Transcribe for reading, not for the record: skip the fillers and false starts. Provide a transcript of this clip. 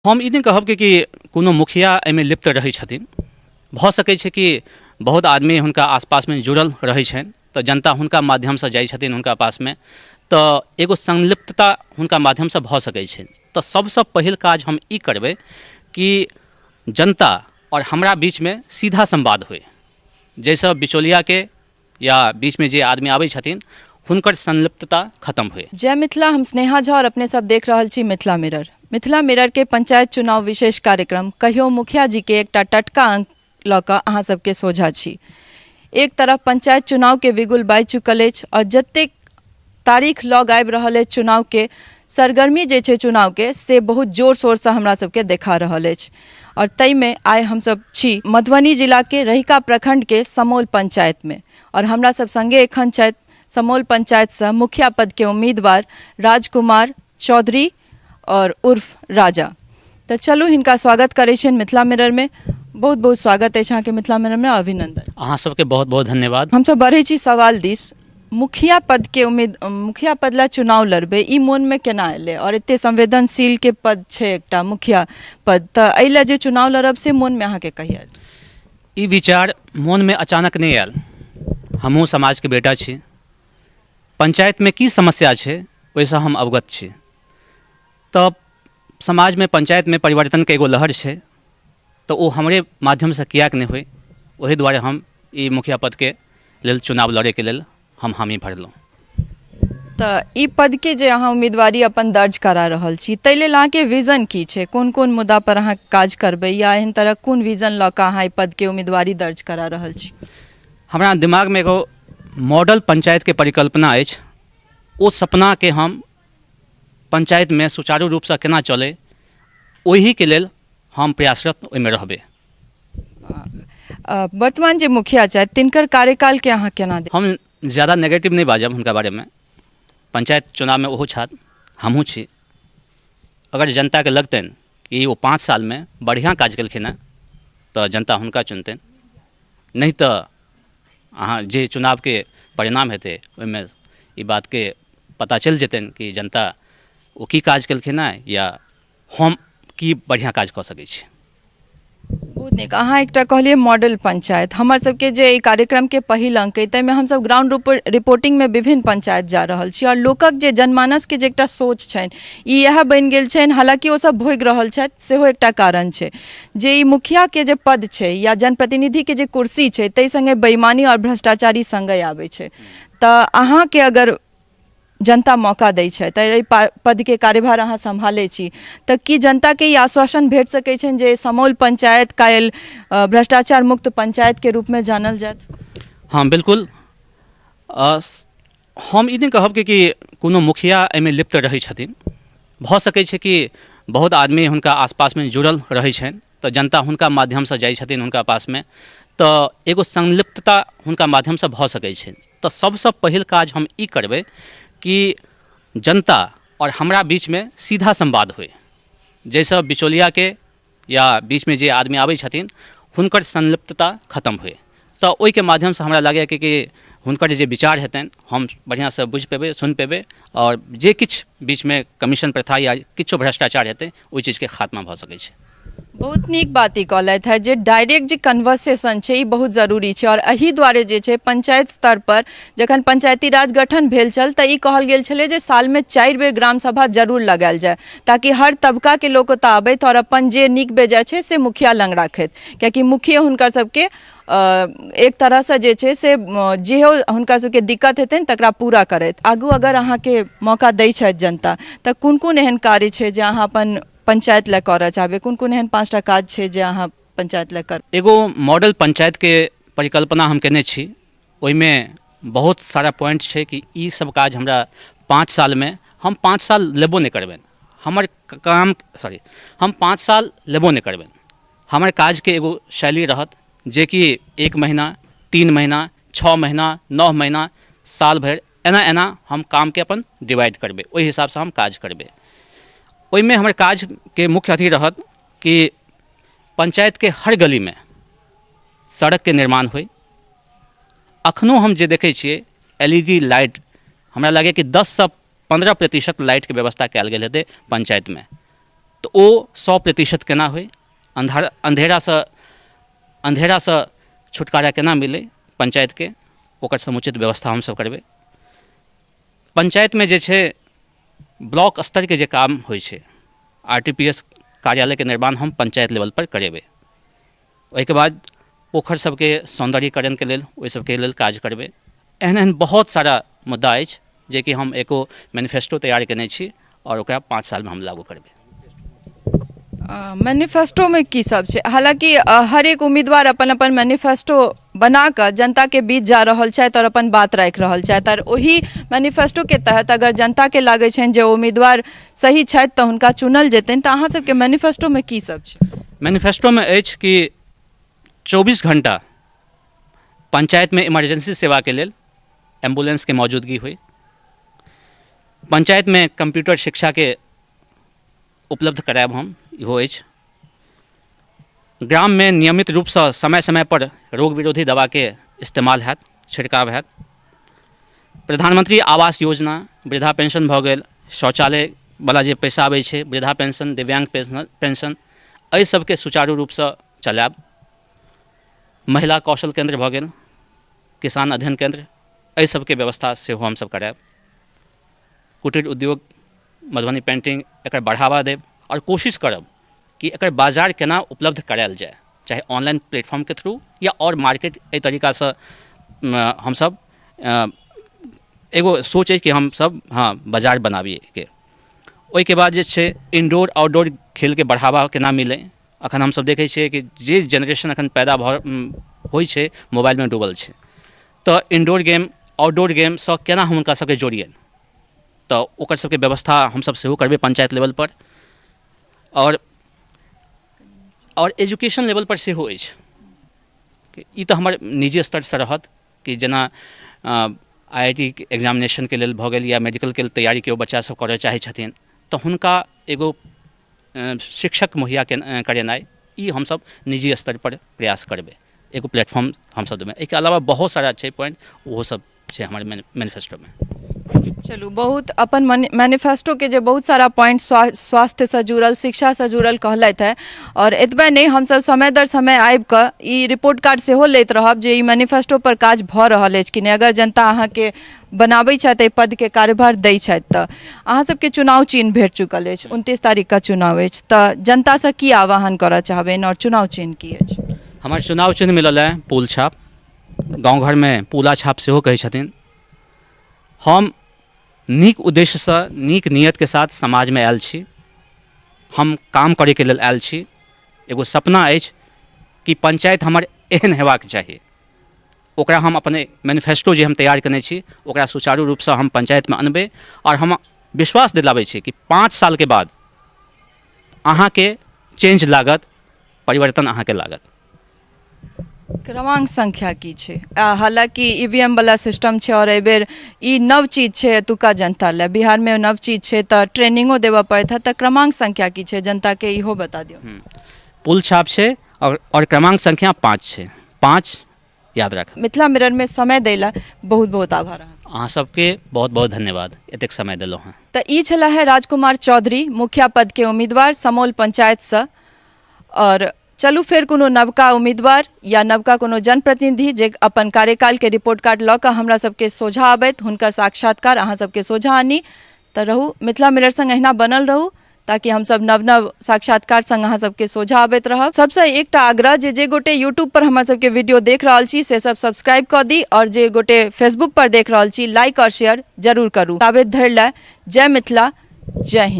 हम ई नहि कहब कि कोनो मुखिया एहिमे लिप्त रहै छथिन। भऽ सकै छै कि बहुत आदमी हुनका आसपासमे जुड़ल रहै छनि, तऽ जनता हुनका माध्यमसँ जाइ छथिन हुनका पासमे, तऽ एगो संलिप्तता हुनका माध्यमसँ भऽ सकै छै। तऽ सबसँ पहिल काज हम ई करबै कि जनता आओर हमरा बीचमे सीधा संवाद होइ, जाहिसँ बिचौलियाके या बीचमे जे आदमी आबै छथिन हुनकर संलिप्तता खत्म होइ। जय मिथिला, हम स्नेहा झा और अपने सब देख रहल छी मिथिला मिरर। मिथिला मिरर के पंचायत चुनाव विशेष कार्यक्रम कहियो मुखिया जी के एकटा टटका अंक लऽ कऽ अहाँ सबके सोझा छी। एक तरफ पंचायत चुनाव के बिगुल बाजि चुकल अछि और जतेक तारीख लग आबि रहल अछि चुनाव के, सरगर्मी जे छै चुनाव के से बहुत जोर शोरसँ हमरा सबके देखा रहल अछि। आओर ताहिमे आइ हमसब छी मधुबनी जिलाके रहिका प्रखंडके समौल पंचायतमे आओर हमरा सब संगे एखन छथि समौल पंचायतसँ मुखिया पदके उम्मीदवार राजकुमार चौधरी आओर उर्फ राजा। तऽ चलू हिनका स्वागत करै छियनि मिथिला मिररमे। बहुत बहुत स्वागत अछि अहाँके मिथिला मिररमे, अभिनंदन। अहाँ सबके बहुत बहुत धन्यवाद। हमसब बढ़ै छी सवाल दिस। मुखिया पद के उम्मीद, मुखिया पद ला चुनाव लड़बै ई मोनमे केना एलै? आओर एते संवेदनशील के पद छै एकटा मुखिया पद, तऽ एहि लए जे चुनाव लड़ब से मोनमे अहाँके कहिया एल? ई विचार मोनमे अचानक नहि आयल। हमहूँ समाजके बेटा छी, पंचायतमे की समस्या छै ओहिसँ हम अवगत छी। तऽ समाजमे पंचायतमे परिवर्तनके एगो लहर छै, तऽ ओ हमरे माध्यमसँ किएक नहि होइ, ओहि दुआरे हम ई मुखिया पदके लेल चुनाव लड़ैके लेल हम हामी भरलहुँ। तऽ ई पदके जे अहाँ उम्मीदवारी अपन दर्ज करा रहल छी ताहि लेल अहाँके विजन की छै? कोन कोन मुद्दा पर अहाँ काज करबै या एहन तरहक कोन विजन लऽ कऽ अहाँ एहि पदके उम्मीदवारी दर्ज करा रहल छी? हमरा दिमागमे एगो मॉडल पंचायतके परिकल्पना अछि। ओ सपनाके हम पंचायतमे सुचारू रूपसँ केना चलै ओहिके लेल हम प्रयासरत ओहिमे रहबै। वर्तमान जे मुखिया छथि तिनकर कार्यकालके अहाँ केना देख? हम ज्यादा नेगेटिव नहि बाजब हुनका बारेमे। पंचायत चुनावमे ओहो छथि, हमहूँ छी। अगर जनताके लगतनि कि ओ 5 सालमे बढ़िआँ काज केलखिन हेँ तऽ जनता हुनका चुनतनि, नहि तऽ अहाँ जे चुनावके परिणाम हेतै ओहिमे ई बातके पता चलि जेतनि कि जनता ओ की काज केलखिन हेँ या हम की बढ़िआँ काज कऽ सकै छी। बहुत नीक। अहाँ एकटा कहलियै मॉडल पंचायत, हमर सबके जे एहि कार्यक्रमके पहिल अंक अइ ताहिमे हमसब ग्राउंड रिपोर्टिंगमे विभिन्न पंचायत जा रहल छी आओर लोकक जे जनमानसके जे एकटा सोच छनि ई इएह बनि गेल छनि, हालाँकि ओ सब भोगि रहल छथि सेहो एकटा कारण छै जे ई मुखियाके जे पद छै या जनप्रतिनिधिके जे कुर्सी छै ताहि सङ्गे बेईमानी आओर भ्रष्टाचारी सङ्गे आबै छै। तऽ अहाँके अगर जनता मौका दै छथि तऽ एहि पदके कार्यभार अहाँ सम्हालै छी तऽ की जनताके ई आश्वासन भेट सकै छनि जे समौल पंचायत काल्हि भ्रष्टाचार मुक्त पंचायतके रूपमे जानल जायत? हँ बिल्कुल। हम ई नहि कहब कि कोनो मुखिया एहिमे लिप्त रहै छथिन। भऽ सकै छै कि बहुत आदमी हुनका आसपासमे जुड़ल रहै छनि, तऽ जनता हुनका माध्यमसँ जाइ छथिन हुनका पासमे, तऽ एगो संलिप्तता हुनका माध्यमसँ भऽ सकै छै। तऽ सबसँ पहिल काज हम ई करबै कि जनता आओर हमरा बीचमे सीधा संवाद होइ, जाहिसँ बिचौलियाके या बीचमे जे आदमी आबै छथिन हुनकर संलिप्तता खत्म होइ। तऽ ओहिके माध्यमसँ हमरा लागैए कि हुनकर जे विचार हेतनि हम बढ़िआँसँ बुझि पेबै, सुनि पेबै आओर जे किछु बीचमे कमीशन प्रथा या किछु भ्रष्टाचार हेतै ओहि चीजके खात्मा भऽ सकै छै। बहुत नीक बात ई कहलथि है जे डायरेक्ट जे कन्वर्सेशन छै ई बहुत जरूरी छै। आओर एहि दुआरे जे छै पंचायत स्तर पर जखन पंचायती राज गठन भेल छल तऽ ई कहल गेल छलै जे सालमे 4 बेर ग्राम सभा जरूर लगायल जाय ताकि हर तबकाके लोक ओतऽ आबथि आओर अपन जे नीक बेजाय छै से मुखिया लग राखथि, कियाकि मुखिये हुनकर सबके एक तरहसँ जे छै से जेहो हुनका सबके दिक्कत हेतनि तकरा पूरा करथि। आगू अगर अहाँके मौका दै छथि जनता तऽ कोन कोन एहन कार्य छै जे अहाँ अपन पंचायत लए करऽ चाहबै? कोन कोन एहन 5टा काज छै जे अहाँ पंचायत लए करबै? एगो मॉडल पंचायतके परिकल्पना हम केने छी, ओहिमे बहुत सारा पॉइंट छै कि ई सब काज हमरा 5 सालमे, हम 5 साल लेबो नहि करबनि, हमर काम सॉरी हम 5 साल लेबो नहि करबनि। हमर काजके एगो शैली रहत जेकि 1 महीना, 3 महीना, 6 महीना, 9 महीना, साल भरि एना एना हम कामके अपन डिवाइड करबै, ओहि हिसाबसँ हम काज करबै। ओहिमे हमर काजके मुख्य अथी रहत कि पंचायतके हर गलीमे सड़कके निर्माण होइ। अखनो हम जे देखै छियै एल ई डी लाइट, हमरा लागैए कि 10 से 15% लाइटके व्यवस्था कयल गेल हेतै पंचायतमे। तऽ ओ 100% केना होइ, अन्धार अन्धेरासँ अन्धेरासँ छुटकारा केना मिलै पञ्चायतके, ओकर समुचित व्यवस्था हमसभ करबै। पञ्चायतमे जे छै ब्लॉक स्तरके जे काम होइ छै, RTPS कार्यालयके निर्माण हम पञ्चायत लेवलपर करेबै। ओहिके बाद पोखरि सबके सौन्दर्यीकरणके लेल ओहि सबके लेल काज करबै। एहन एहन बहुत सारा मुद्दा अछि जेकि हम एको मैनिफेस्टो तैयार केने छी आओर ओकरा 5 सालमे हम लागू करबै। मैनिफेस्टोमे की सब छै? हालाँकि हरेक उम्मीदवार अपन अपन मैनिफेस्टो बना कऽ जनताके बीच जा रहल छथि आओर अपन बात राखि रहल छथि, आओर ओहि मैनिफेस्टोके तहत अगर जनताके लागै छनि जे उम्मीदवार सही छथि तऽ हुनका चुनल जेतनि। तऽ अहाँ सबके मैनिफेस्टोमे की सब छै? मैनिफेस्टोमे अछि कि 24 घण्टा पञ्चायतमे इमरजेंसी सेवाके लेल एम्बुलेंसके मौजूदगी होइ, पञ्चायतमे कम्प्यूटर शिक्षाके उपलब्ध करायब हम, इहो अछि। ग्राममे नियमित रूपसँ समय समयपर रोग विरोधी दवाके इस्तेमाल हैत, छिड़काव हैत। प्रधानमंत्री आवास योजना, वृद्धा पेंशन भऽ गेल, शौचालयवला जे पैसा अबै छै, वृद्धा पेंशन, दिव्यांग पेंशन, एहि सबके सुचारू रूपसँ चलायब। महिला कौशल केन्द्र भऽ गेल, किसान अध्ययन केन्द्र, एहि सबके व्यवस्था सेहो हमसब करायब। कुटीर उद्योग, मधुबनी पेन्टिंग, एकर बढ़ावा देब आओर कोशिश करब कि एकर बाजार केना उपलब्ध करायल जाय, चाहे ऑनलाइन प्लेटफॉर्मके थ्रू या आओर मार्केट। एहि तरीकासँ हमसब एगो सोच अछि कि हमसब हँ बाजार बनाबी एहिके। ओहिके बाद जे छै इनडोर आउटडोर खेलके बढ़ावा केना मिलै। अखन हमसब देखै छियै कि जे जेनरेशन अखन पैदा भऽ होइ छै मोबाइलमे डूबल छै, तऽ इनडोर गेम आउटडोर गेमसँ केना हुनका सबके जोड़ियनि, तऽ ओकर सबके व्यवस्था हमसब सेहो करबै पञ्चायत लेवलपर। आओर एजुकेशन लेवलपर सेहो अछि। ई तऽ हमर निजी स्तरसँ रहत कि जेना IIT एग्जामिनेशनके लेल भऽ गेल या मेडिकलके तैयारी केओ बच्चा सब करऽ चाहै छथिन तऽ हुनका एगो शिक्षक मुहैया करेनाइ, ई हमसब निजी स्तरपर प्रयास करबै, एगो प्लेटफॉर्म हमसब देबै। एहिके अलावा बहुत सारा छै पॉइंट, ओहो सब छै हमर मैनिफेस्टोमे। चलू, बहुत अपन मैनिफेस्टोके जे बहुत सारा पॉइंट स्वास्थ्यसँ जुड़ल, शिक्षासँ जुड़ल कहलथि है। आओर एतबे नहि, हमसब समय दर समय आबि कऽ ई रिपोर्ट कार्ड सेहो लैत रहब जे ई मैनिफेस्टो पर काज भऽ रहल अछि कि नहि। अगर जनता अहाँके बनाबै छथि, एहि पदके कार्यभार दै छथि, तऽ अहाँ सबके चुनाव चिन्ह भेट चुकल अछि, 29 तारीखके चुनाव अछि, तऽ जनतासँ की आह्वान करऽ चाहबनि आओर चुनाव चिन्ह की अछि? हमर चुनाव चिन्ह मिलल है पुल छाप, गाँव घरमे पुला छाप सेहो कहै छथिन। हम नीक उद्देश्यसँ नीक नियतके साथ समाजमे आयल छी, हम काम करैके लेल आयल छी। एगो सपना अछि कि पञ्चायत हमर एहन हेबाक चाही, ओकरा हम अपने मैनिफेस्टो जे हम तैयार केने छी ओकरा सुचारू रूपसँ हम पञ्चायतमे अनबै। आओर हम विश्वास दिलाबै छी कि 5 सालके बाद अहाँके चेंज लागत, परिवर्तन अहाँके लागत। क्रमांक संख्या की छै? हालाँकि EVM वाला सिस्टम छै आओर एहिबेर ई नव चीज छै एतुका जनता लए, बिहारमे नव चीज छै तऽ ट्रेनिंगो देबऽ पड़ैत हैत, तऽ क्रमांक संख्या की छै जनताके इहो बता दियौ। पुल छाप छै आओर क्रमांक संख्या 5 छै, 5 याद राखब। मिथिला मिररमे समय दै लए बहुत बहुत आभार अहाँके। अहाँ सबके बहुत बहुत धन्यवाद, एतेक समय देलहुँ हँ। तऽ ई छलाह है राजकुमार चौधरी, मुखिया पदके उम्मीदवार समौल पंचायतसँ। आओर चलू फेर कोनो नवका उम्मीदवार या नवका कोनो जनप्रतिनिधि जे अपन कार्यकालके रिपोर्ट कार्ड लऽ कऽ हमरा सबके सोझा आबथि, हुनकर साक्षात्कार अहाँ सबके सोझा आनी। तऽ रहू मिथिला मिरर संग, अहिना बनल रहू ताकि हमसब नव नव साक्षात्कार संग अहाँ सबके सोझा आबैत रहब। सबसँ एकटा आग्रह जे जे गोटे यूट्यूब पर हमर सबके वीडियो देख रहल छी से सब सब्सक्राइब कऽ दी, आओर जे गोटे फेसबुक पर देख रहल छी लाइक आओर शेयर जरूर करू। ताबे धरि लए जय मिथिला, जय हिंद।